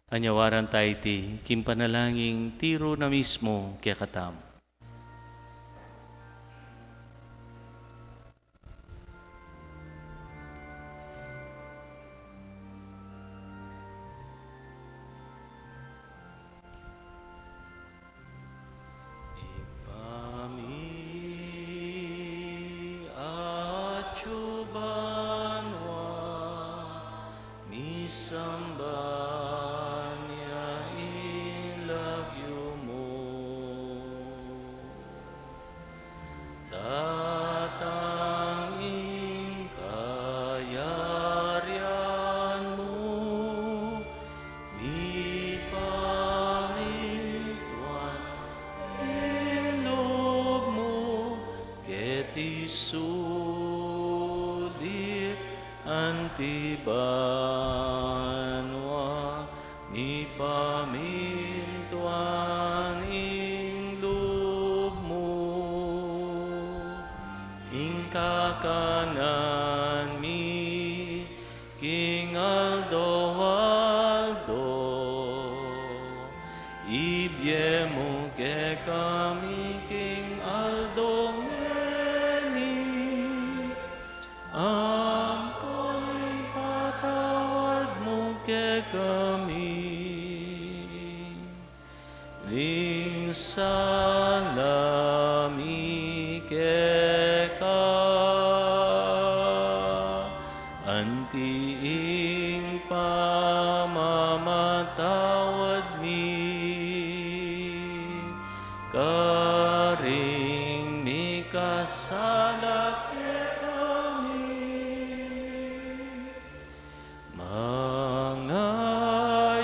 Anyawaran ta iti king panalangin tiru na mismu kekatamu. Ibpa mi atsu banua, misamban ya ing lagyu mu. Datang ing kayarian mu, mipamintuan ing lub mu, keti sulip anti banua, mipamintuan ing lub mu, ing kakanan kami king aldo ngeni, ampo ipatawad mu kekami ding sala mi keka, anti ing pamamatawad mi karing mikasala kekami. Manga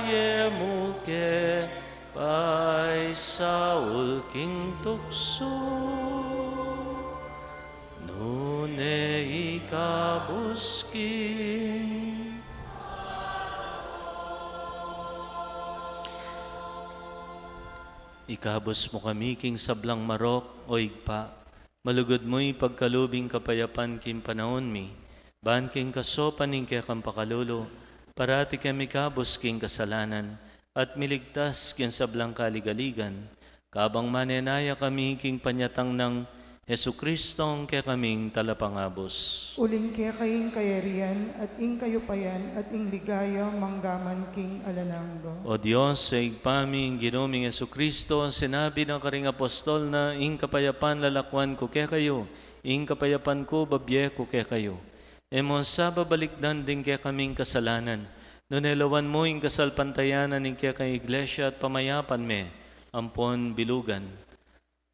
e mu ke paisaul king tuksu, nune ikabus king Ikabus mu kami king sablang marok, O Ibpa, malugud mu ipagkalub ing kapayapan king panaun mi, ban king kasaupan ning kekang pakalulu, parati kami ikabus king kasalanan, at miligtas king sablang kaligaligan, kabang manenaya kami king panyatang nang Jesucristo, ing kekaming Talapangabus. Uling keka ing kayarian, at ing kayupayan, at ing ligaya, manggaman king alang angga. O Dios, Ibpa mi, ing Ginu ming Jesucristo, sinabi na karing apostol na, ing kapayapan lalakwan ku kekayu, ing kapayapan ku bibie ku kekayu. E mu sa babalikdan ding kekaming kasalanan, nune lawan mu ing kasalpantayanan ning kekang Iglesia at pamayapan me, ampon bilugan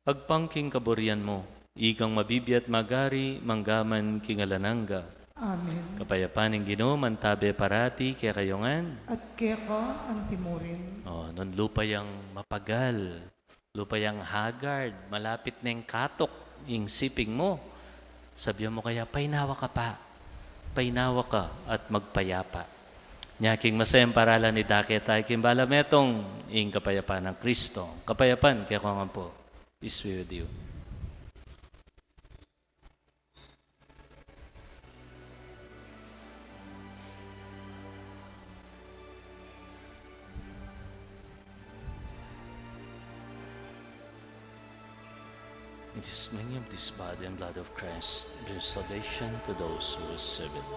agpang king kaburian mu, ikang mabibie at magari, manggaman king alang angga. Amen. Kapayapan ning Ginu mantabe parati kekayu ngan. At keka antimurin. O, nung lupa yang mapagal, lupa yang haggard, malapit neng katuk ing siping mu, sabian mu kaya, "Painawa ka pa, painawa ka at magpayapa." Nya king masayang paralan idake tamu king balametung ing kapayapan nang Kristo. Kapayapan kekongan pu. Peace be with you. It is meaning of this body and blood of Christ, brings salvation to those who receive it.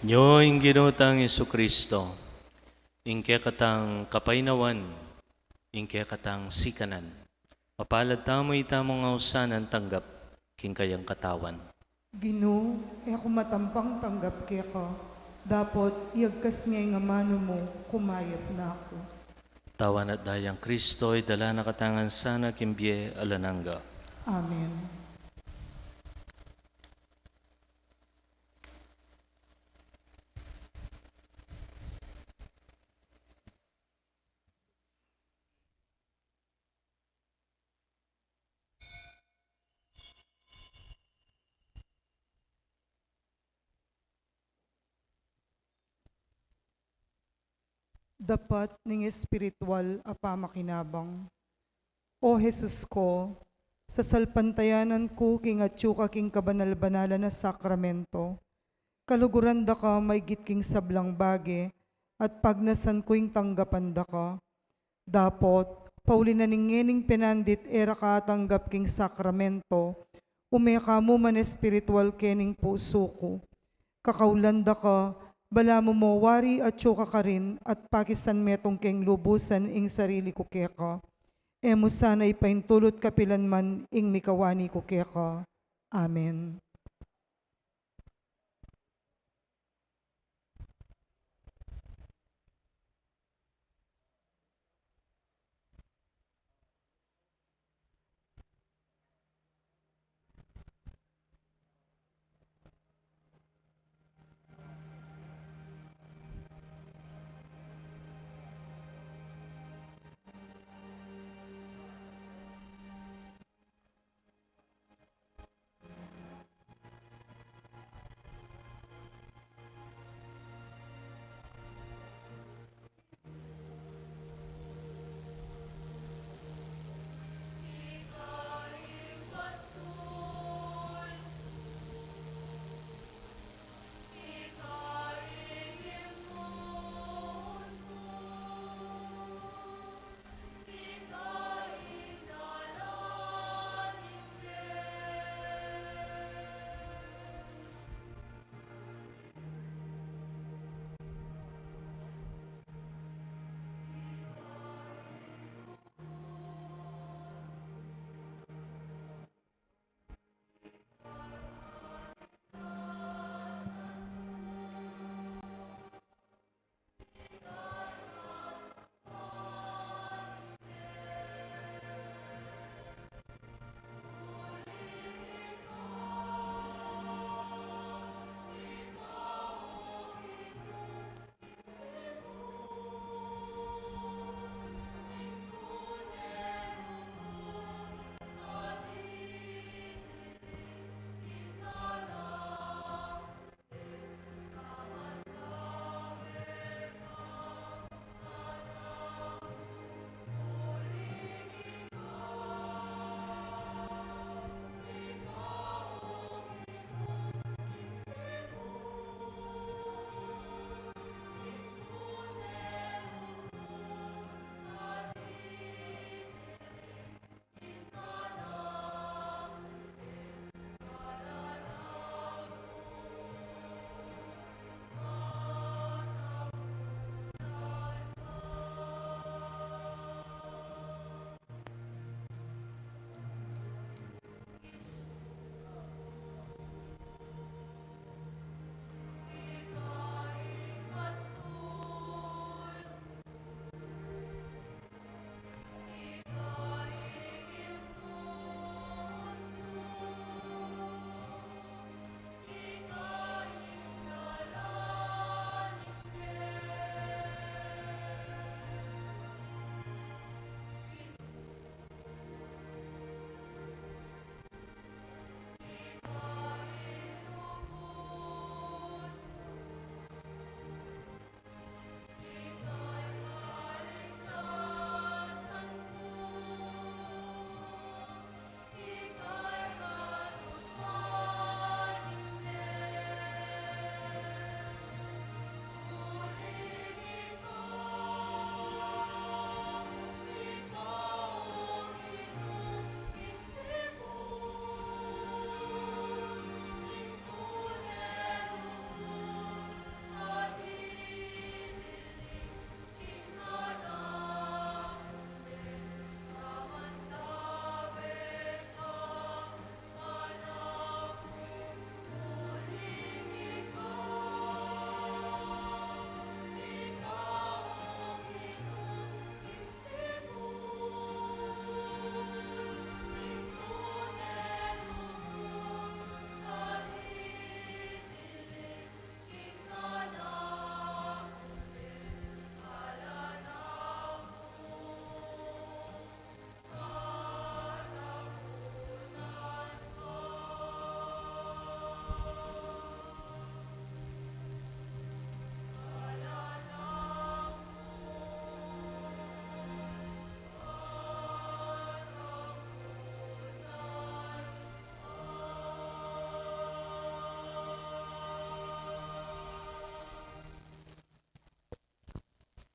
Nyo ing Ginu tang Jesucristo, ing kekatang kapainawan, ing kekatang sikanan. Mapalad tamu itamung ausan a tanggap king kayang katawan. Ginu, e ku matampang tanggap keka, dapot iyagkas nge ing amanu mu, kumayap na ku. Katawan at dayang Kristo, idala na katamu ngan sana king bie alang angga. Amen. Dapat ning espiritual a pamakinabang. O Jesus ku, sasalpantayanan ku king atyu ka king kabanal-banalan a sakramento. Kaluguran da ka maigit king sablang bage, at pagnasan ku ing tanggapan da ka. Dapot, Pauli na ning ngening penandit e ra ka atanggap king sakramento, ume ka mu man espiritual kening pusu ku. Kakaulan da ka, balamu mo wari atyu ka karin at pakisanmetung keng lubusan ing sarili ku keka. E mu sana ipaintulut kapilan man ing mikawani ku keka. Amen.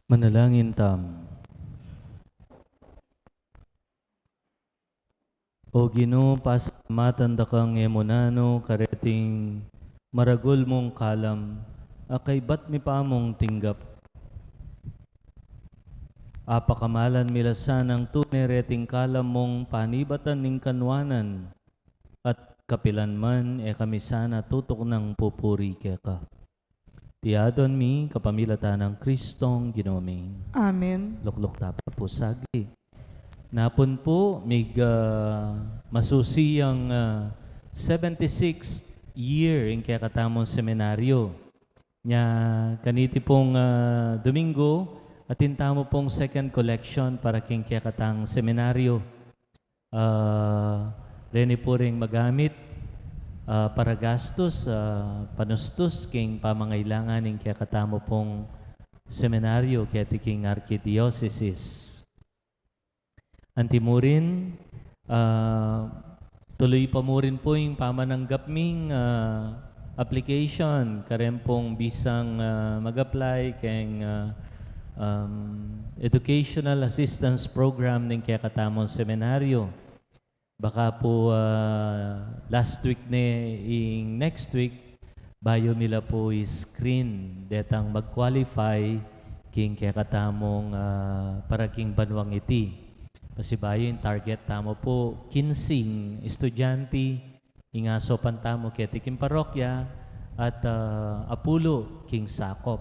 Manalangin tamu. O Ginu, pasalamatan da kang e mu nanu kareting maragul mung kalam a kaybat mi pa mung tinggap. Apakamalan mi la sanang tune reting kalam mung panibatan ning kanuanan, at kapilan man e kami sana tutuknang pupuri keka. Iti adwan mi kapamilatan nang Kristong Ginu mi. Amen. Lukluk ta pa pu sagli. Napun pu, mig, ah, masusi yang, ah, seventy-sixth year ing kekatamung seminaryo. Nya, kaniti pung, ah, Domingo, atin tamu pung second collection para king kekatang seminaryo. Ah, reni pu ring magamit, ah, para gastus, ah, panustus king pamangailangan ning kekatamu pung seminaryo keti king arkidiosesis. Antimurin, ah, tuluy pa murin pu ing pamananggap ming, ah, application kareng pung bisang, ah, mag-apply keng, ah, um, educational assistance program ning kekatamung seminaryo. Baka pu, ah, last week ne ing next week, bayu mi la pu i-screen detang mag-qualify king kekatamung, ah, para king banuang iti. Pasibayu ing target tamu pu kinsing estudyante ing asopan tamu keti king parokya at, ah, apulu king sakop.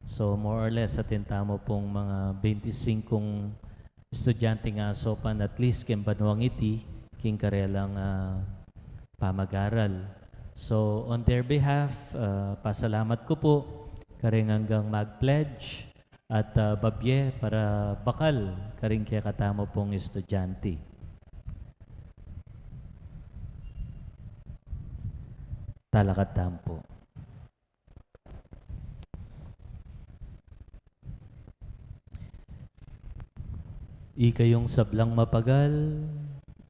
So, more or less, atin tamu pung mga bente singkung estudyante ing asopan, at least king banuang iti, king karelang, ah, pamag-aral. So, on their behalf, ah, pasalamat ku pu kareng anggang mag-pledge at, ah, babie para bakal karing kekatamu pung estudyante. Talakad tamu pu. Ikayung sablang mapagal,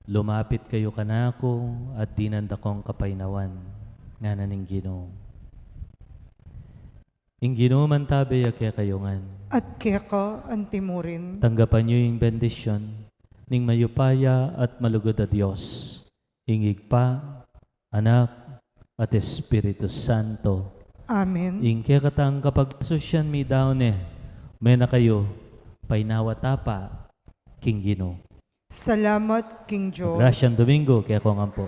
lumapit kayu kanaku at dinan da kong kapaynawan, ngana ning Ginu. Ing Ginu mantabe ya kekayu ngan. At keka antimurin. Tanggapan yu ing bendisyon ning mayupaya at malugud a Dios, ing Ibpa, Anak, at Espiritu Santo. Amen. Ing kekatang kapagsusyan mi daun ne, mena kayu, paynawa tapa king Ginu. Salamat king Dios. Grasyang Domingo kekongan pu.